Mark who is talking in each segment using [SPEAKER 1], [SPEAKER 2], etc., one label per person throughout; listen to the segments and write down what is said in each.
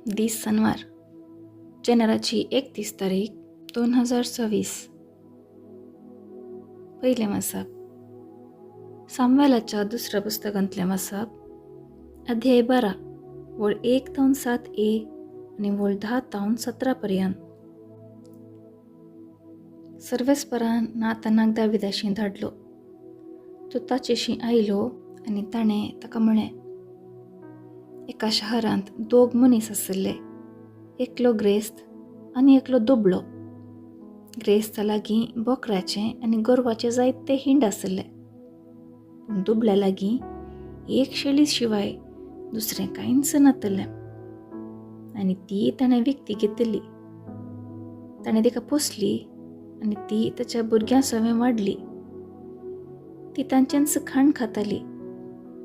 [SPEAKER 1] दीस सनवार, जानेराची 31 तारीख 2026. पयलें वाचप सामुएलाच्या दुसऱ्या पुस्तकांतलें वाचप, अध्याय 12, वळ 1 तावन 7 ए आनी वळ 10 तावन 17 पर्यंत. सर्वेस्परान नातानाक दाविदाशी धाडलो. तो ताचेशी आयलो आनी ताणें ताका म्हळें, एका शहरांत दोग मनीस आशिल्ले, एकलो ग्रेस्त आनी एकलो दुबळो. ग्रेस्ता लागीं बोकऱ्याचें आनी गोरवाचें जायते हिंड आशिल्ले, पूण दुबळ्या लागीं एक शेळी शिवाय दुसरें कांयच नातलें आनी ती ताणें विकती घेतिल्ली. ताणें तिका पोसली आनी ती ताच्या भुरग्यां सवें वाडली. ती तांचेंच खाण खाताली,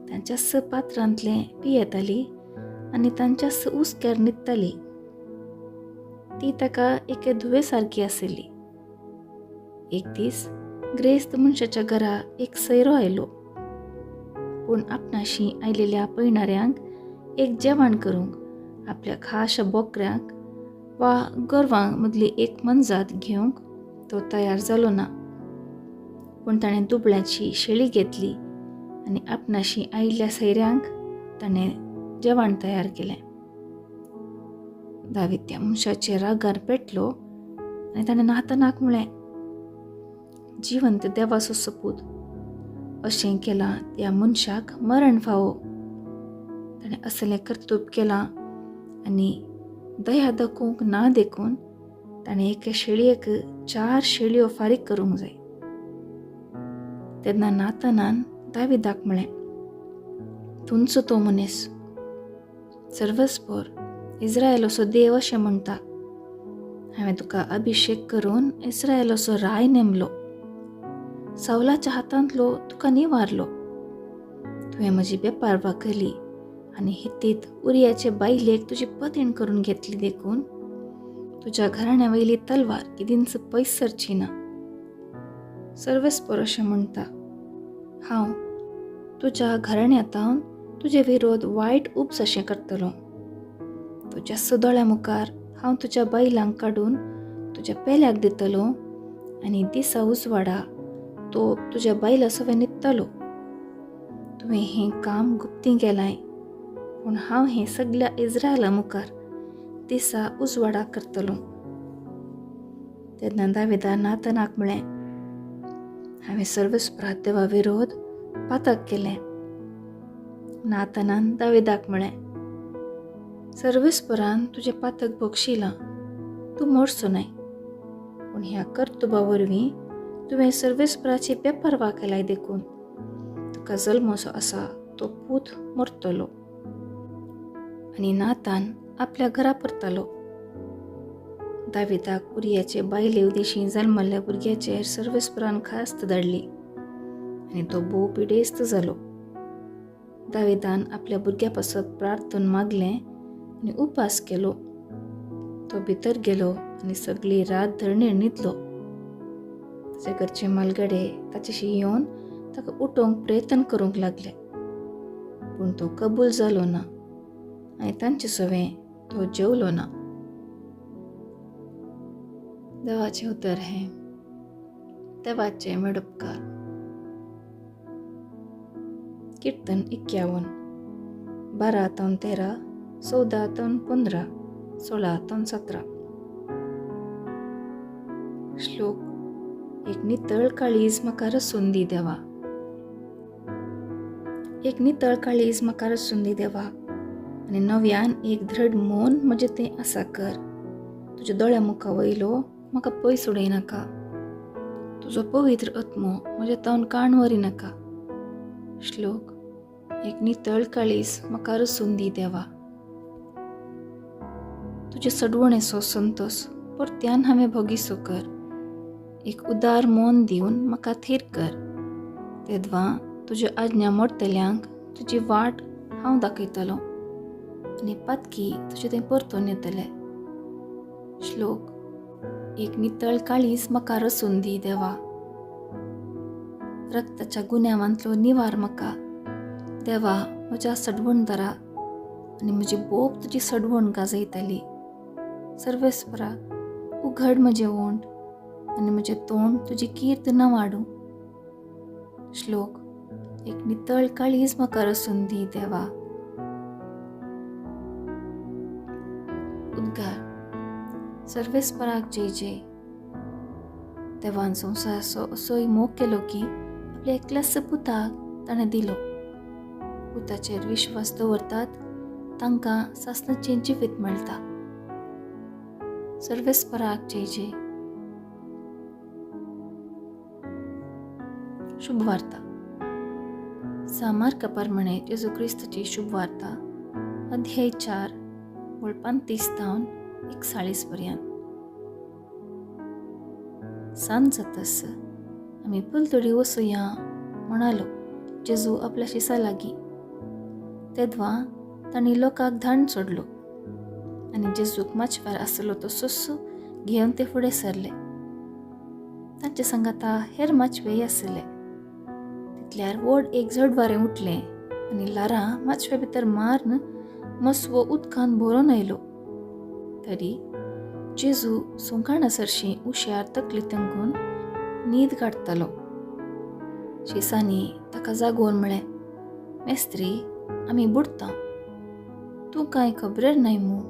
[SPEAKER 1] तांच्याच पात्रांतलें पियेताली आनी तांच्याच हुस्क्यार न्हिदताली. ती ताका एके धुवे सारकी आशिल्ली. एक दीस ग्रेस्त मनशाच्या घरा एक सैरो आयलो, पूण आपणाशी आयलेल्या पयणाऱ्यांक एक जेवण करूंक आपल्या खाशा बोकऱ्यांक वा गोरवांक मदली एक मनजात घेवंक तो तयार जालो ना. पूण ताणें दुबळ्याची शेळी घेतली आनी आपणाशी आयिल्ल्या सैऱ्यांक ताणें जेवण तयार केलें. दावीद त्या मनशाचेर रागार पेटलो आनी ताणें नातानाक म्हळें, जिवंत देवाचो सपूत, अशें केलां त्या मनशाक मरण फावो. ताणें असलें कर्तुब केलां आनी दया दाखोवंक ना देखून ताणें एके शेळयेक 4 शेळयो फारीक करूंक जाय. तेन्ना नातानान दाविदाक म्हळें, तुमचो तो मनीस सर्वस्पोर इस्रायलाचो देव अशें म्हणटा, हांवें तुका अभिशेक करून इस्रायलाचो राय नेमलो, सावलाच्या हातांतलो तुका निवारलो. तुवें म्हजी बेपारवा केली आनी हितीत उरियाचे बायलेक तुजी पतीण करून घेतली देखून तुज्या घराण्या वयली तलवार केदींच पयस सरची ना. सर्वेस्पोर अशें म्हणटा, हांव तुज्या घराण्यांतावन तुजे विरोध वायट उपस अशें करतलो. तुज्या दोळ्या मुखार हांव तुज्या बायलांक काडून तुज्या पेल्याक दितलो आनी दिसा उजवाडा तो तुज्या बायलां सवें न्हिदतलो. तुवें हें काम गुप्तीं केलां, पूण हांव हें सगल्या इस्रायला मुखार दिसा उजवाडा करतलो. तेन्ना दाविदान नातानाक म्हळें, हांवें सर्वेस्परा देवा विरोध पातक केलें. नातानान दाविदाक म्हळें, सर्वेस्परान तुजें पातक भोगशिलां, तूं मरचो न्हय. पूण ह्या कर्तुबा वरवीं तुवें सर्वेस्पराची बेपर्वा केलाय देखून तुका जल्मसो आसा तो पूत मरतलो. आनी नातान आपल्या घरा परतालो. दाविदाक उरियाचे बायले उदेशी जल्मल्ल्या भुरग्याचेर सर्वेस्परान खास्त धाडली आनी तो भोव पिडेस्त जालो. दाविदान आपल्या भुरग्या पासत प्रार्थन मागलें आनी उपास केलो. तो भितर गेलो आनी सगळी रात धरणीर न्हिदलो. ताचे घरचे मालगडे ताचेशी येवन ताका उठोवंक प्रयत्न करूंक लागले, पूण तो कबूल जालो ना आनी तांचे सवें तो जेवलो ना. देवाचें उतर हें देवाचें मेडपकार. कीर्तन 51, 12 तावन 13, 14 तावन 15, 16 तावन 17. श्लोक, एक नितळ काळीज म्हाका रसून दी देवा. एक नितळ काळीज म्हाका रसून दी देवा, आनी नव्यान एक धृड मन म्हजें तें आसा कर. तुज्या दोळ्या मुखा वयलो म्हाका पयस उडय नाका, तुजो पवित्र आत्मो म्हज्या तावन काण व्हरी नाका. श्लोक, एक नितळ काळीज म्हाका रसून दी देवा. तुजे सडवणेचो संतोस परत्यान हांवें भोगिसो कर, एक उदार मन दिवन म्हाका थीर कर. तेदवां तुज्यो आज्ञा मोडटल्यांक तुजी वाट हांव दाखयतलो आनी पातकी तुजें तें परतून येतलें. श्लोक, एक नितळ काळीज म्हाका रसून दी देवा. रक्ताच्या गुन्यांवांतलो निवार म्हाका देवा म्हज्या सडवणदारा, आनी म्हजी बोब तुजी सडवण गाजयताली. सर्वेस्परा, उघड म्हजें ओंठ आनी म्हजें तोंड तुजी कीर्त न वाडूं. श्लोक, एक नितळ काळीज म्हाका रसून दी देवा. उद्गार, सर्वेस्पराक जय जय. देवान संवसाराचो असोय मोग केलो की आपल्या एकल्याच पुताक ताणें दिलो. पुताचेर विश्वास दवरतात तांकां सासणाचें जिवीत मेळटा. सर्वेस्पराक जय जय. शुभवार्ता. सामार्का प्रमाणे जेजू क्रिस्तची शुभवार्ता, अध्याय 4 वळपान 30 तावन 41 पर्यंत. सांज जातस आमी पलतडी वसुया म्हणालो जेजू आपल्या शिसा लागीं. तेदवा तांणी लोकांक धाड सोडलो आनी जेजूक माचव्यार आसलो तो सोस्सो घेवन ते फुडें सरले. तांचे सांगाता हेर माचवेय आसले. तितल्यार व्हड एक झडवारें उठलें आनी ल्हारां माचव्या भितर मारून मसवो उदकान भरून आयलो. तरी जेजू सुंकाणा सरशीं उश्यार तकली तेंकून न्हीद काडटालो. शिसांनी ताका जागोवन म्हळें, मेस्त्री, आमी बुडटा, तूं कांय खबरेर नाय मू.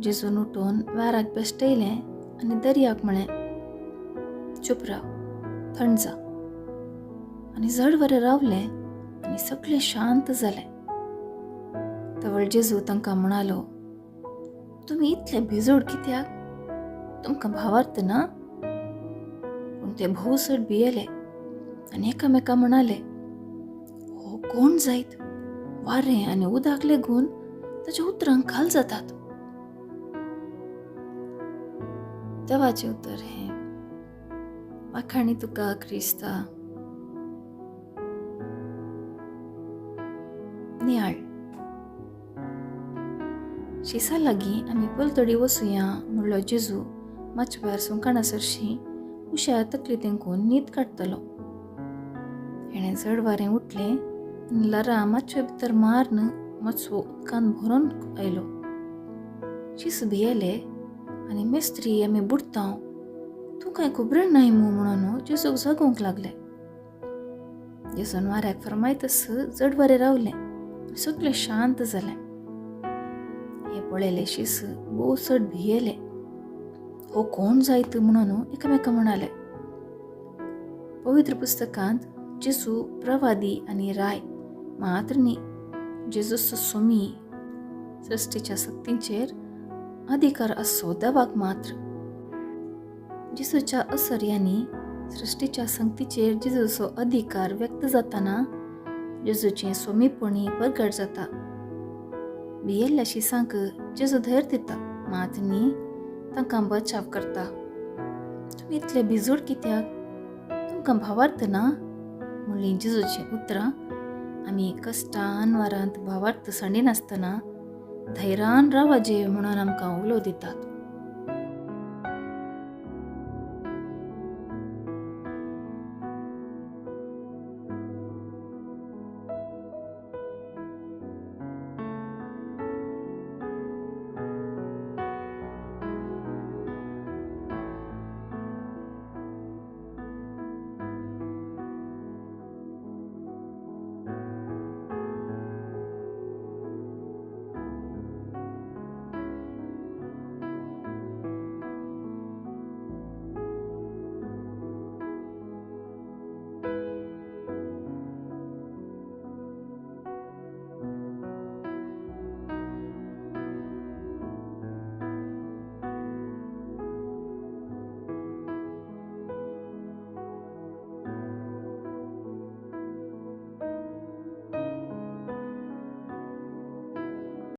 [SPEAKER 1] जेजून उठून वाऱ्याक बेश्टयलें आनी दर्याक म्हळें, चूप राव, थंड जा. आनी झड वारें रावलें आनी सगळें शांत जालें. तवळ जेजू तांकां म्हणालो, तुमी इतले भिजोड कित्याक? तुमकां भावार्थ ना? पूण ते भोव चड भियेले आनी एकामेका म्हणाले, हो कोण जायत? वारें आनी उदक लेगून ताच्या उतरांक खाल जातात. देवाचें उतर हें. वाखाणी तुका क्रिस्ता. नियाळ. शिसा लागीं आमी पलतडी वसुया म्हणलो जेजू माचव्यार सुंकाणा सरशीं उश्यार तकली तेंकून न्हीद काडटलो. हेणें चड वारें उठलें आनी ल्हारां माचव्या भितर मारून मचवो उदकान भरून आयलो. शीस भियेले आनी मेस्त्री, आमी बुडटा, तूं कांय खबर नाय मू म्हणून जेजूक जागोवंक लागले. जेजून वाऱ्याक फरमायतस जड वारें रावलें आनी सगळें शांत जालें. हें पळयलें शीस भोव चड भियेले. हो कोण जायत म्हणून एकामेका म्हणाले. पवित्र पुस्तकांत जेजू प्रवादी आनी राय मात्र न्ही, जेजूचो सोमी सृश्टीच्या सक्तींचेर अधिकार आसचो देवाक मात्र. जेजूच्या असर्यांनी सृश्टीच्या संगतीचेर जेजूचो अधिकार व्यक्त जाताना जेजूचें सोमीपणी परगट जाता. भियेल्ल्या शिसांक जेजू धैर्य दिता मात न्ही, तांकां बचाव करता. तुमी इतले भिजूड कित्याक? तुमकां भावार्थ ना? म्हणलीं जेजूचीं उतरां आमी कश्टां अनवारांत भावार्थ सांडिनासतना धैर्यान रावाजे म्हणून आमकां उलो दितात.